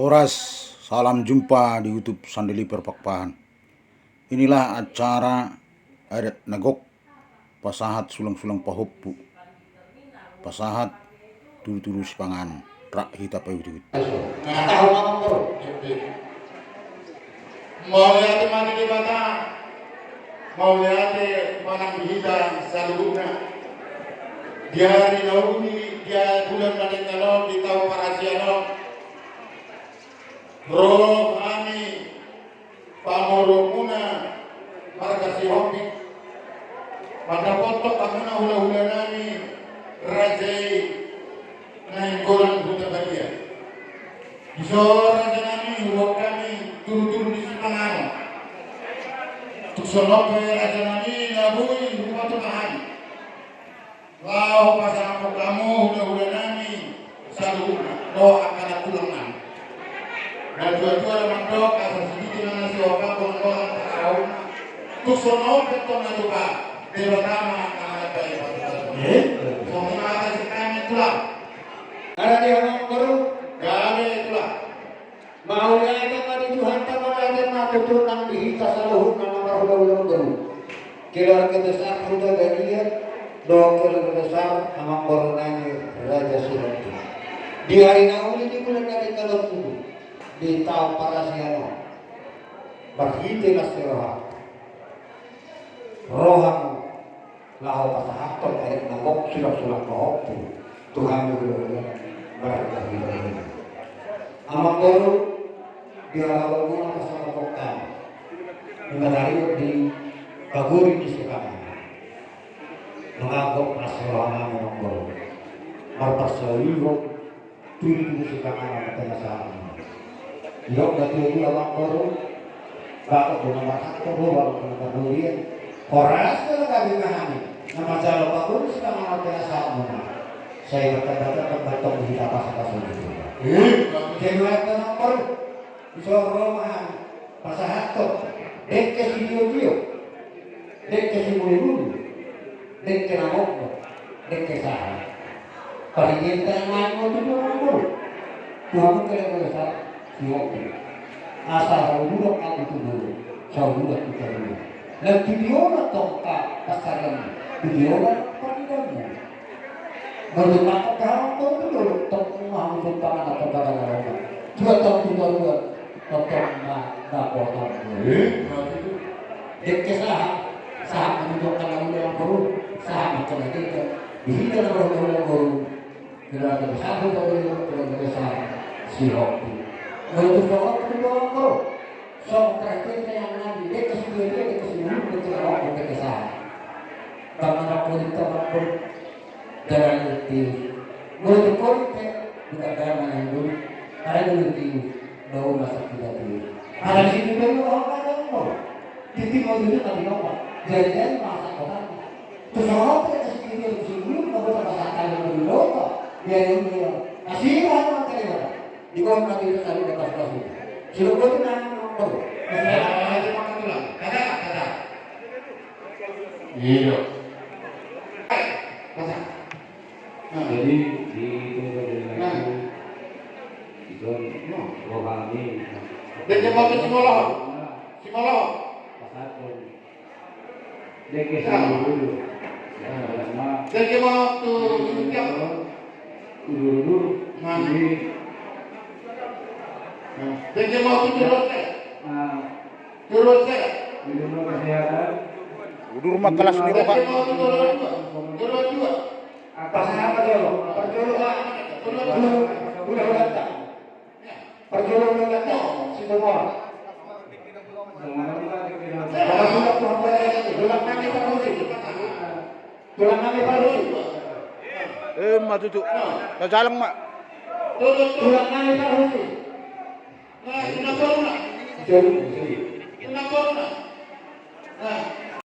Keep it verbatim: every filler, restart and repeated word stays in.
Horas, salam jumpa di YouTube Sandeliper Pakpahan. Inilah acara adat na gok, pasahat sulang-sulang pahompu, pasahat tudu-tudu sipanganon, rap hita paihut-ihut. Mauliate ma di Debata, mauliate ma nang di hita saluhutna. Di ari na uli, di bulan na denggan on, di taon parasian on, ro hami pamoruonmuna marga Sihombing, mandapothon hamuna hula-hula nami raja i Nainggolan Hutabadia. Dison raja nami, huboan hami tudu-tudu ni sipanganon. Tung songon on pe raja nami, na boi huboto hami laho pasahathon hamu hula-hula nami saluhutna dohot angka tulang nami. Na tua-tua do mandok asa sititi ma na sihombang, bolon-bolon ma na saur. Tung songon on pe tong na tupa, Debata ma na manambai pasupasu. Songon i ma hata sian hami tulang. Gabe tulang. Mauliate ma di Tuhanta, mauliate ma tutu nang di hita saluhutna na marhula-hula, boru, keluarga besar Hutabadia dohot keluarga besar amangboru nami Raja Sihombing. Di ari na uli, di bulan na denggan on tutu, di taon parasian on, marhite las ni roha, ro hamu laho pasahathon adat na gok, sulang-sulang pahompu tu hami hula-hula marga Hutabadia. Amangboru, di ari on muna pasahathon hami, ima tadi di paguri ni sipanganon. Nunga gok las ni roha nami, amangboru, marparsaulian tudu-tudu sipanganon ma tena sahatmuna. Didok na tua-tua, amangboru, bagot do na marhata, bagot do na marhata. Horas do na gabe ma hami na manjalo paguri sipanganon ma tena sahatmuna. Sai martanda-tanda ma tong di hita pasupasu. Jadi, amangboru, dison ro ma hami pasahathon dengke sitio-tio, dengke simulimuli, dengke na gok, dengke sahat. Parhitean na naeng ma tutu, amangboru, tu hamu keluarga besar Sihombing. Asa saudut hamu tu boru, saudut tu toru. Nang tu jolo tong pasahaton, tu jolo pangidoanmu. Molo tong pasahaton tu boru, tong ma hamu tu panganon, tong panganon. Dua tong tu toru, tong ma dapotan. Dengke sahat, sahat ma tu angka na uli, amangboru, sahat ma tu angka na dengke. Di hita na marhula-hula, boru, keluarga besar Hutabadia, keluarga besar Sihombing. Molo tu songon on pe, amangboru, songon praktek na nian, dengke sitio-tio, dengke simulimuli, dengke na gok, dengke sahat. Bangga na polit, amangboru. Dalan ni tiur. Molo tu polit pe, bukan dalan na dulu. Karena dulu tiur, bau masak tidak tiur. Karena di situ pe, oh, ada, amangboru. Di timur itu tadi, amangboru. Jadi-jadi masak kotak. Terus orang pe, kasih tidur di sini, amangboru, masak kali dulu, amangboru. Ya, ya, ya. Kasih, amangboru, terima. Di bawah mati itu tadi, amangboru. Sudah, amangboru, tenang, amangboru. Kasih, amangboru, tenang. Kata, kata. Iya. Masa? Nah. Jadi, di itu dari, nah, itu, no, rohani. Dengke mauliate, simolo. Simolo. Pasahat dulu. Dengke, nah, simolo dulu. Nah, nah. Dengke mauliate tu, tu, tu, udur-udur. Nah. Ini. Nah. Dengke mauliate tu, tu, tu. Nah. Terus, eh. Udur ma las ni roha. Pas apa jolo? Parjolo, Pak. Udah, udah, udah. Parjolo, udah, udah. Situ, Pak. Tulang nami parhusip. Tulang nami parhusip. Eh, ma tutu. Tajalang ma. Tulang nami parhusip. Nah, tulang baru, nah. Jadi, jadi. Tulang baru, nah. Nah.